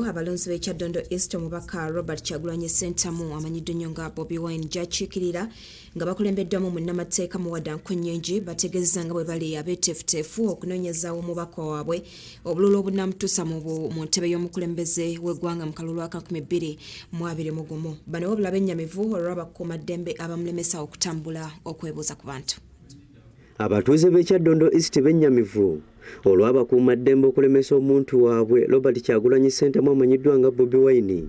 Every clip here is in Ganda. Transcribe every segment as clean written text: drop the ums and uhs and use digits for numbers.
Abalonzi b'e Kyaddondo East, omubaka Robert Kyagulanyi Ssentamu amanyiddwa ennyo nga Bobi Wine gy'akiikirira, nga bakulembeddwamu munnamateeka Muwada Nkunyingi, bategeezezza nga bwe bali abeeteefuteefu okunoonyezaawo omubaka waabwe obululu obunaamutuusa mu ntebe y'omukulembeze w'eggwanga mu kalulu aka 2021. Bano wabula bennyamivu olw'abakuumaddembe abamulemesa okutambula okwebuuza ku bantu. Abatuuze b'e Kyaddondo East bennyamivu olw'abakuumaddembe okulemesa omuntu waabwe Robert Kyagulanyi Ssentamu amanyiddwa nga Bobi Wine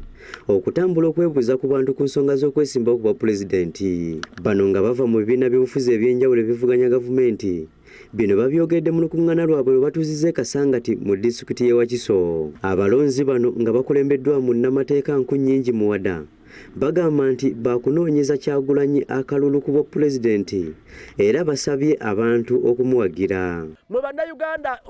okutambula okwebuuza ku bantu ku nsonga z'okwesimbawo ku bwapulezidenti. Bano nga bava mu bibiina by'obufuzi eby'enjawulo ebivuganya gavumenti, bino babyogedde mu lukuŋŋaana lwabwe lwe batuuzizza e Kasangati mu disitulikiti y'e Wakiso. Abalonzi bano nga bakulembeddwa munnamateeka Nkunnyingi Muwada bagamba nti baakunoonyeza Kyagulanyi akalulu ku bwapulezidenti era basabye abantu okumuwagira. Mwe Bannayuganda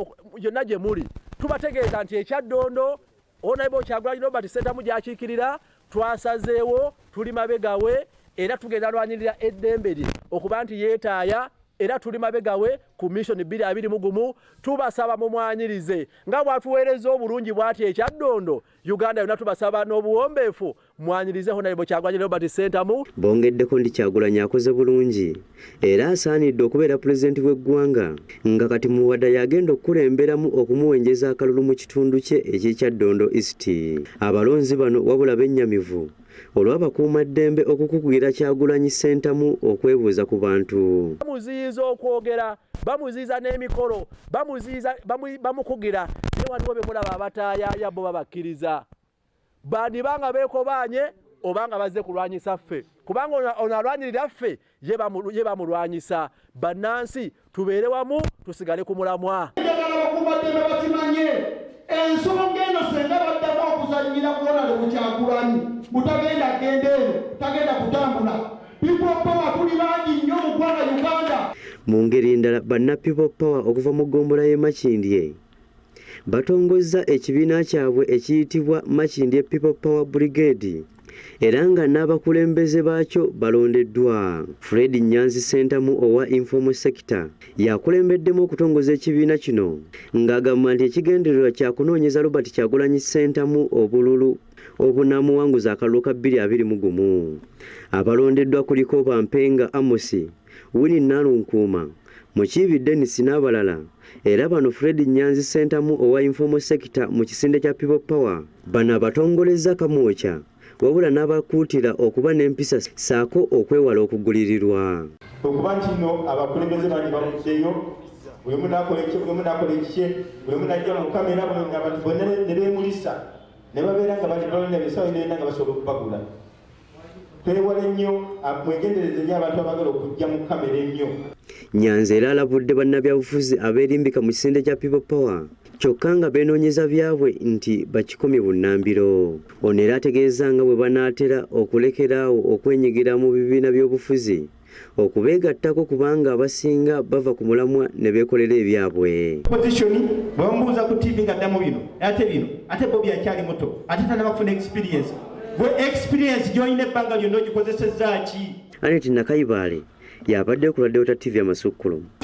yonna gye muli, tubategeeza nti e Kyaddondo Honorable Kyagulanyi Robert Ssentamu gy'akiikirira twasazeewo tuli mabega we era tugenda lwanirira eddembe lye okuba nti yeetaaya, era tuli mabega we ku mission 2021. Tubasaba mumwanyirize nga bw'atuweerezza obulungi bw'ati e Kyaddondo, Uganda yonna. Tubasaba n'obuwombeefu mwanyirize Honorable Kyagulanyi Robert Ssentamu. Bongeddeko nti Kyagulanyi akoze bulungi era asaanidde okubeera pulezidenti w'eggwanga, nga kati Muwada yagenda okukulemberamu okumuwenjeza akalulu mu kitundu kye eky'e Kyaddondo East. Abalonzi bano wabula bennyamivu olw'abakuumaddembe okukugira Kyagulanyi Ssentamu okwebuuza ku bantu. Bamuziyiza okwogera, bamuziyiza n'emikolo, bamuziyiza, bamukugira, naye waliwo be mulaba abataayaaya, bo babakkiriza. Bandiba nga beekobaanye oba nga bazze kulwanyisa ffe, kubanga ono alwanirira ffe ye bamulwanyisa. Bannansi, tubeere wamu, tusigale ku mulamwa. Njagala bakuumaddembe bakimanye, ensonga eno senga baddamu okuzannyira ku Honorable Kyagulanyi mutagenda genda eno, tagenda kutambula. People Power tuli bangi nnyo mu ggwanga Uganda. Mu ngeri endala, banna People Power okuva mu ggombolola y'e Makindye batongozza ekibiina kyabwe ekiyitibwa Makindye People Power Brigade, era nga n'abakulembeze baakyo balondeddwa. Fred Nyanzi Ssentamu owa informal sector yakulembeddemu okutongoza ekibiina kino, ng'agamba nti ekigendererwa kya kunoonyeza Robert Kyagulanyi Ssentamu obululu obunaamuwanguza akalulu ka 2021. Abalondeddwa kuliko Bampenga Amosi, Winnie Nalunkuuma, Mukiibi Denis n'abalala. Era bano Fred Nyanzi Ssentamu owa informal sector mu kisinde kya People Power bano abatongolezza Kamwokya, wabula n'abakuutira okuba n'empisa ssaako okwewala okugulirirwa. Okuba nti nno abakulembeze bangi bavuddeyo, buli omu nakola ekye, buli omu nakola ekikye, buli omu najja mu kamera, abantu bonna ne beemulisa ne babeera nga bali balina ebisawo yonna nga basobola okubagula. Twewale nnyo, mwegendereze nnyo abantu abagala okujja mu kamera ennyo. Nyanzi era alabudde bannabyabufuzi abeerimbika mu kisinde kya People Power kyokka nga beenoonyeza byabwe nti bakikomye bunnambiro. Ono era ategeeza nga bwe banaatera okulekeraawo okwenyigira mu bibiina by'obufuzi okubeegattako, kubanga abasinga bava ku mulamwa ne beekolera ebyabwe. Opposition bwe bamubuuza ku TV nga addamu bino ate bino, ate Bobi akyali muto, ate tanaba kufuna experience. Gwe experience gy'olina ebbanga lyonna ogikozesezza ki? Anet Nakayibaale yabadde ku lwa Delta TV Amasukkulumu.